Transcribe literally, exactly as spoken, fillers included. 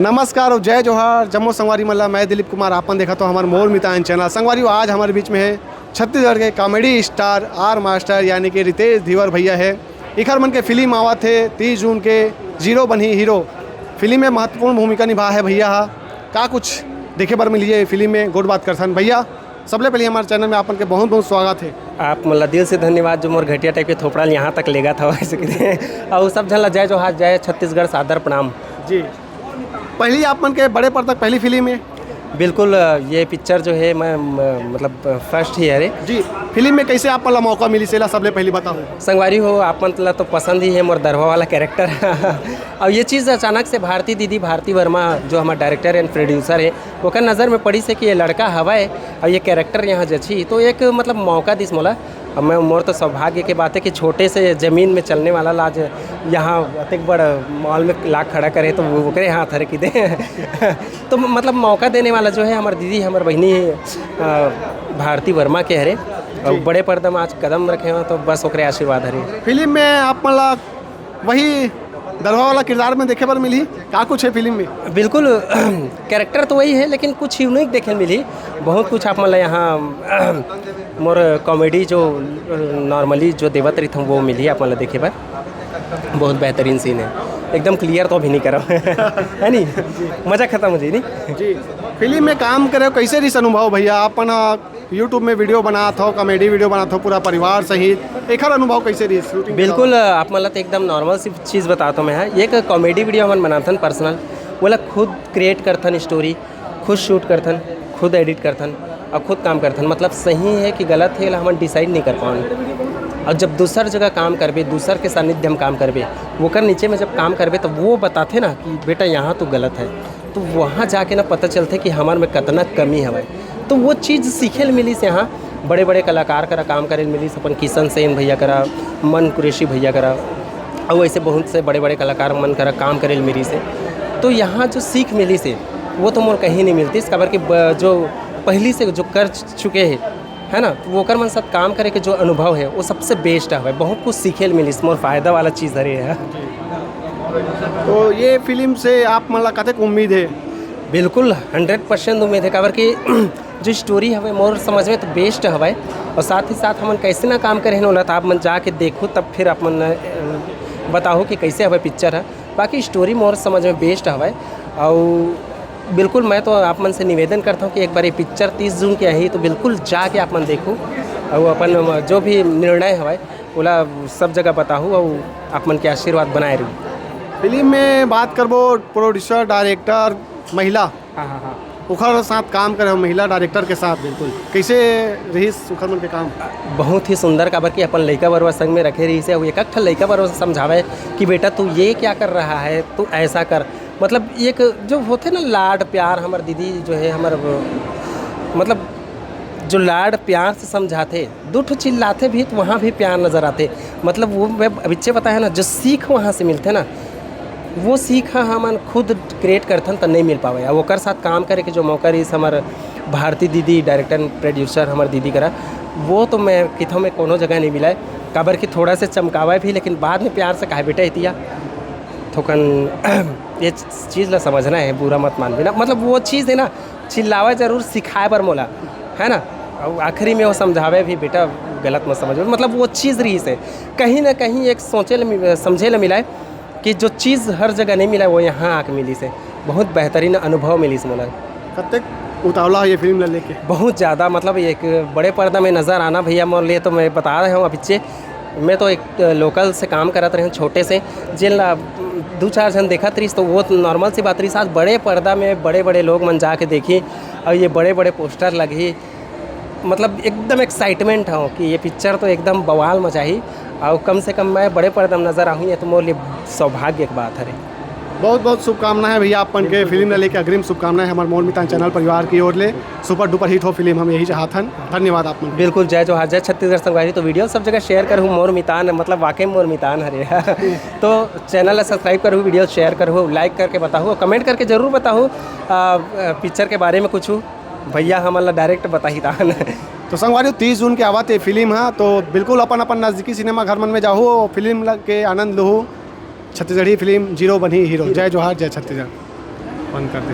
नमस्कार अउ जय जोहार, जम्मो संगवारी मन ला। मैं दिलीप कुमार, आपन देखत हो हमर मोर मितान चैनल। संगवारी हो, आज हमर बीच में है छत्तीसगढ़ के कॉमेडी स्टार आर मास्टर यानी कि रितेश धीवर भैया है। इखर मन के फिल्म आवत है तीस जून के, जीरो बनही हीरो। फिल्म में महत्वपूर्ण भूमिका निभा है भैया हा। का कुछ देखे बर मिलिए फिल्म में, गोठ बात करथन भैया। सबले पहले हमारे चैनल में आपन के बहुत बहुत स्वागत है। आप मन ला दिल से धन्यवाद जो मोर घटिया टाइप के थोपड़ा ल यहाँ तक लेगत हवय। अउ सब झन ला जय जोहार, जय छत्तीसगढ़, सादर प्रणाम। जी, पहली आप मन के बड़े पर्दा के पहली फिल्म है। बिल्कुल, अ, ये पिक्चर जो है मैं म-, मतलब फर्स्ट ही हरे। जी, फिल्म में कैसे आप मन ला मौका मिली, सेला सबले पहली बताओ। संगवारी हो, आप मन ला तो पसंद ही है मोर दरवा वाला कैरेक्टर। और ये चीज़ अचानक से भारती दीदी, भारती वर्मा जो हमार डायरेक्टर एंड प्रोड्यूसर है, ओकर नज़र में पड़ी से कि ये लड़का हवय और ये कैरेक्टर यहाँ जची, तो एक मतलब मौका दिस मोला। अब मैं, मोर तो सौभाग्य के बात है कि छोटे से ज़मीन में चलने वाला ला आज यहाँ अतेक बड़ मॉल में ला खड़ा करे, तो वो ओकरे हाथ हरे कि दे। तो मतलब मौका देने वाला जो है हमार दीदी, हमार बहिनी, अ, भारती वर्मा के हरे, और जी। बड़े पर्दा में आज कदम रखे हो, तो बस ओकरे आशीर्वाद हरे। फिल्म में आप मन ला वही दरवा वाला किरदार में देखे बर मिलही, का कुछ है फिल्म में? बिल्कुल, कैरेक्टर तो वही है, लेकिन कुछ यूनिक देखे मिलही। बहुत कुछ आप मन ला यहाँ मोर कॉमेडी जो नॉर्मली जो देवत रहिथंव, वो मिलही आप मन ला देखे बर। बहुत बेहतरीन सीन है, एकदम क्लियर तो अभी नहीं करो। है नी? मजा खत्म हो जाए नी। जी, फिल्म में काम करे हो, कैसे रहिस अनुभव भैया? अपन YouTube में वीडियो बनात हो, कॉमेडी वीडियो बनात हो पूरा परिवार सहित, एखर अनुभव कैसे रहिस शूटिंग के बिल्कुल, दौरान? आप मन ला तो एकदम नॉर्मल सी चीज़ बताता हूँ मैं। हाँ, ये एक कॉमेडी वीडियो हमन बनाथन पर्सनल, वो ला खुद क्रिएट करथन स्टोरी, खुद शूट करथन, खुद एडिट करथन और खुद काम करथन। मतलब सही है कि गलत है, ला हमन डिसाइड नहीं कर पावन। और जब दूसर जगह काम करबे, दूसर के सानिध्य में काम करबे, ओकर नीचे में जब काम करबे, तो वो बताथे ना कि बेटा यहाँ तो गलत है, तो वहाँ जाके ना पता चलथे कि हमर में कतना कमी हवय। तो वो चीज़ सीखे ल मिलिस यहाँ, बड़े बड़े कलाकार करा काम करे ल मिलिस, अपन किशन सेन भैया करा, मन कुरैशी भैया करा, और ऐसे बहुत से बड़े बड़े कलाकार मन करा काम करे ल मिलिस है। तो यहाँ जो सीख मिलिस है, वो तो मोर कहीं नहीं मिलतिस, काबर कि ब-, जो पहली से जो कर चुके हैं, है ना, तो ओकर मन साथ काम करे के जो अनुभव है, वो सबसे बेस्ट हवय। बहुत कुछ सीखे ल मिलिस, मोर फायदा वाला चीज़ हरे है। तो ये फिल्म से आप मन ला कतेक उम्मीद है? बिल्कुल हंड्रेड परसेंट उम्मीद है, काबर कि जो स्टोरी हवय मोर समझ में तो बेस्ट हवय, और साथ ही साथ हमन कैसे ना काम करे हन ओला, तो आप मन जाके देखो, तब फिर आप मन अ, बताओ कि कैसे हवय पिक्चर है। बाकी स्टोरी मोर समझ में बेस्ट हवय। और बिल्कुल मैं तो आप मन से निवेदन करता हूँ कि एक बार ये पिक्चर तीस जून के आही, तो बिल्कुल जाके आप मन देखो और अपन जो भी निर्णय हवय, ओला सब जगह बताहू और आप मन के आशीर्वाद बनाए रही। फिल्म में बात करबो, प्रोड्यूसर, डायरेक्टर, महिला, हाँ, हाँ, हाँ। ओखर साथ काम करे हो, महिला डायरेक्टर के साथ, बिल्कुल। कैसे रहिस ओखर मन के काम? बहुत ही सुंदर, काबर कि अपन लइका बरुआ संग में रखे रहिस हे, अउ एक एक ठन लइका बरुआ समझावे कि बेटा तू ये क्या कर रहा है, तू ऐसा कर। मतलब एक जो होथे ना लाड प्यार, हमर दीदी जो है, हमर मतलब जो लाड प्यार से समझाथे, दू ठो चिल्लाथे भी तो वहाँ भी प्यार नजर आथे। मतलब वो मैं अभिच्चे बताया ना, जो सीख वहाँ से मिलथे ना, वो सीख ह हमन खुद क्रिएट करथन त नहीं मिल पावे। अब ओकर साथ काम करे के जो मौका रहिस हमर भारती दीदी, डायरेक्टर प्रोड्यूसर हमर दीदी करा, वो तो मैं किथों में कोनो जगह नहीं मिला है। काबर कि थोड़ा से चमकावा भी, लेकिन बाद में प्यार से कहा, "बेटा इतिया थोकन ये चीज़ ला समझना है, बुरा मत मान लेना।" मतलब वो चीज़ है ना, चिल्लावा जरूर सिखाए बर मोला, है ना। और आखिरी में वो समझावे भी, "बेटा गलत मत समझ।" मतलब वो चीज़ रहिस हे, कहीं ना कहीं एक सोचे ल मि-, समझे ल मिला है कि जो चीज़ हर जगह नहीं मिला है, वो यहाँ आके मिलिस हे। बहुत बेहतरीन अनुभव मिलिस मोला। कतेक उतावला है ये फिल्म ला लेके? बहुत ज़्यादा, मतलब एक बड़े पर्दा में नज़र आना भैया मोर लिए, तो मैं बता रहे हूँ अभिच्चे, मैं तो एक लोकल से काम करत रहे हूँ छोटे से, जेन ला दू चार झन देखत रहिस, तो वो नॉर्मल सी बात रहिस। आज बड़े पर्दा में बड़े बड़े लोग मन जाके देखी और ये बड़े बड़े पोस्टर लगही, मतलब एकदम एक्साइटमेंट हो कि ये पिक्चर तो एकदम बवाल मचाही। और कम से कम मैं बड़े पर्दा में नजर आहूँ, ये तो मोर लिए सौभाग्य के बात हरे। बहुत बहुत शुभकामना है भैया अपन के फिल्म ला लेके, अग्रिम शुभकामनाएं हमारे मोर मितान चैनल परिवार की ओर ले। सुपर डुपर हिट हो फिल्म, हम यही चाहत हन। धन्यवाद आप मन। बिल्कुल, जय जोहार, जय छत्तीसगढ़ संगवारी। तो वीडियो सब जगह शेयर करहूँ, मोर मितान, मतलब वाकई मोर मितान हरे। तो चैनल ला सब्सक्राइब करहूँ, वीडियो शेयर करहूँ, लाइक करके बताहूँ, कमेंट करके जरूर बताहूँ, आ, पिक्चर के बारे में कुछ भैया हमन ला डायरेक्ट बताही तान। तो संगवारी, तीस जून के आवत ये फिल्म हा, तो बिल्कुल अपन अपन नजदीकी सिनेमा घर मन में जाहू, फिल्म ला के आनंद लूहू। छत्तीसगढ़ी फिल्म जीरो बनही हीरो। जय जोहार, जय छत्तीसगढ़। बंद कर दे।